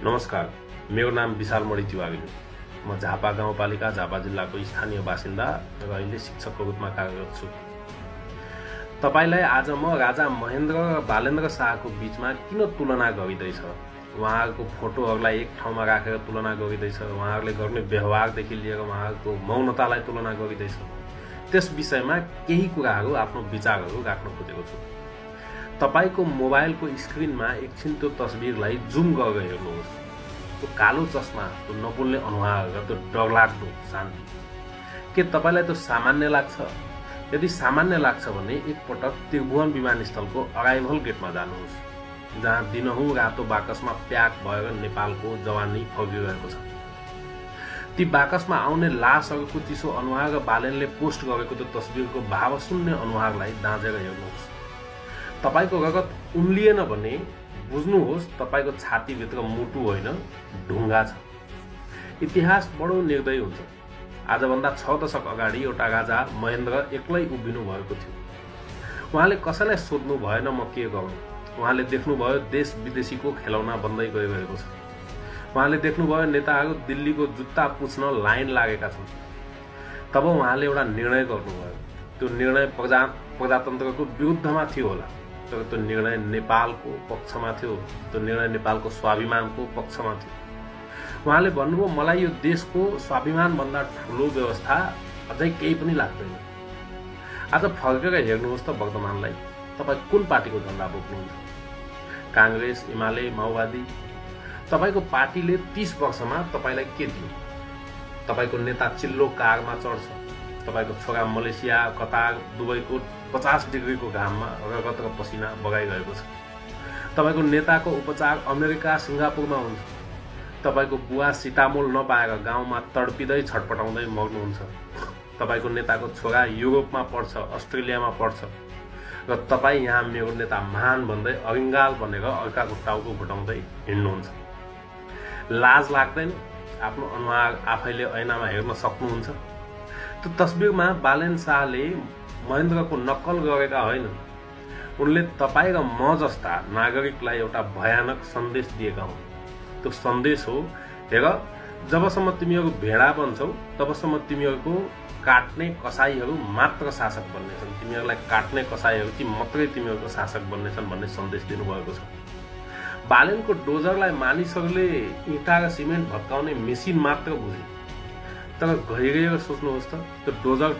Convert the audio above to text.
नमस्कार, मेरो नाम विशाल मणि तिवारी हो। म झापा गाउँपालिका झापा जिल्लाको स्थानीय बासिन्दा र अहिले शिक्षकको रूपमा कार्यरत छु। तपाईलाई आज म राजा महेन्द्र र बालेन्द्र शाहको बीचमा किन तुलना गरिँदैछ, उहाँहरूको फोटोहरूलाई एक ठाउँमा राखेर तुलना गरिँदैछ, उहाँहरूले गर्ने व्यवहारदेखि लिएर उहाँहरूको मौनतालाई तुलना गरिँदैछ, त्यस विषयमा केही कुराहरू आफ्नो विचारहरू राख्न खोजेको छु। तपाईको मोबाइलको स्क्रिनमा एकछिन त्यो तस्बिरलाई जुम गरेर हेर्नुहोस्। त्यो कालो चस्मा, त्यो नबोल्ने अनुहार र त्यो डरलाग्दो शान्ति, के तपाईलाई त्यो सामान्य लाग्छ? यदि सामान्य लाग्छ भने एकपटक त्रिभुवन विमानस्थलको अराइभल गेटमा जानुहोस्, जहाँ दिनहुँ रातो बाकसमा प्याक भएर नेपालको जवानी फर्किरहेको छ। ती बाकसमा आउने लासहरूको चिसो अनुहार र बालेनले पोस्ट गरेको त्यो तस्बिरको भावशून्य अनुहारलाई दाँजेर हेर्नुहोस्। तपाईको रगत उम्लिएन भने बुझ्नुहोस् तपाईको छातीभित्र मुटु होइन, ढुङ्गा छ। इतिहास बडो निर्दयी हुन्छ। आजभन्दा 6 दशक अगाडि एउटा राजा महेन्द्र एक्लै उभिनु भएको थियो। उहाँले कसैलाई सोध्नु भएन म के गरौँ। उहाँले देख्नुभयो देश विदेशीको खेलौना बन्दै गइरहेको छ। उहाँले देख्नुभयो नेताहरू दिल्लीको जुत्ता पुछ्न लाइन लागेका छन्। तब उहाँले एउटा निर्णय गर्नुभयो। त्यो निर्णय प्रजातन्त्रको विरुद्धमा थियो होला, तर त्यो निर्णय नेपालको पक्षमा थियो। त्यो निर्णय नेपालको स्वाभिमानको पक्षमा थियो। उहाँले भन्नुभयो मलाई यो देशको स्वाभिमानभन्दा ठुलो व्यवस्था अझै केही पनि लाग्दैन। आज फर्केर हेर्नुहोस् त वर्तमानलाई, तपाईँ कुन पार्टीको झन्डा बोक्नुहुन्छ? काङ्ग्रेस, एमाले, माओवादी? तपाईको पार्टीले 30 वर्षमा तपाईलाई के दियो? तपाईको नेता चिल्लो कारमा चढ्छ, तपाईको छोरा मलेसिया, कतार, दुबईको 50 डिग्रीको घाममा रगत र पसिना बगाइरहेको छ। तपाईको नेताको उपचार अमेरिका, सिङ्गापुरमा हुन्छ। तपाईको बुवा सिटामोल नपाएर गाउँमा तडपिँदै छटपटाउँदै मर्नुहुन्छ। तपाईको नेताको छोरा युरोपमा पढ्छ, अस्ट्रेलियामा पढ्छ, र तपाईँ यहाँ मेरो नेता महान भन्दै अरिङ्गाल बनेर अर्काको टाउको घुटाउँदै हिँड्नुहुन्छ। लाज लाग्दैन? आफ्नो अनुहार आफैले ऐनामा हेर्न सक्नुहुन्छ? त्यो तस्बिरमा बालेन शाहले महेन्द्रको नक्कल गरेका होइनन्। उनले तपाईँ र म जस्ता नागरिकलाई एउटा भयानक सन्देश दिएका हुन्। त्यो सन्देश हो, हेर, जबसम्म तिमीहरू भेडा बन्छौ तबसम्म तिमीहरूको काट्ने कसाईहरू मात्र शासक बन्नेछन्। तिमीहरूलाई काट्ने कसाईहरू ती मात्रै तिमीहरूको शासक बन्नेछन् भन्ने सन्देश दिनुभएको छ। बालेनको डोजरलाई मानिसहरूले इँटा र सिमेन्ट भत्काउने मेसिन मात्र बुझे। तर गहिरिएर सोच्नुहोस् त, त्यो डोजर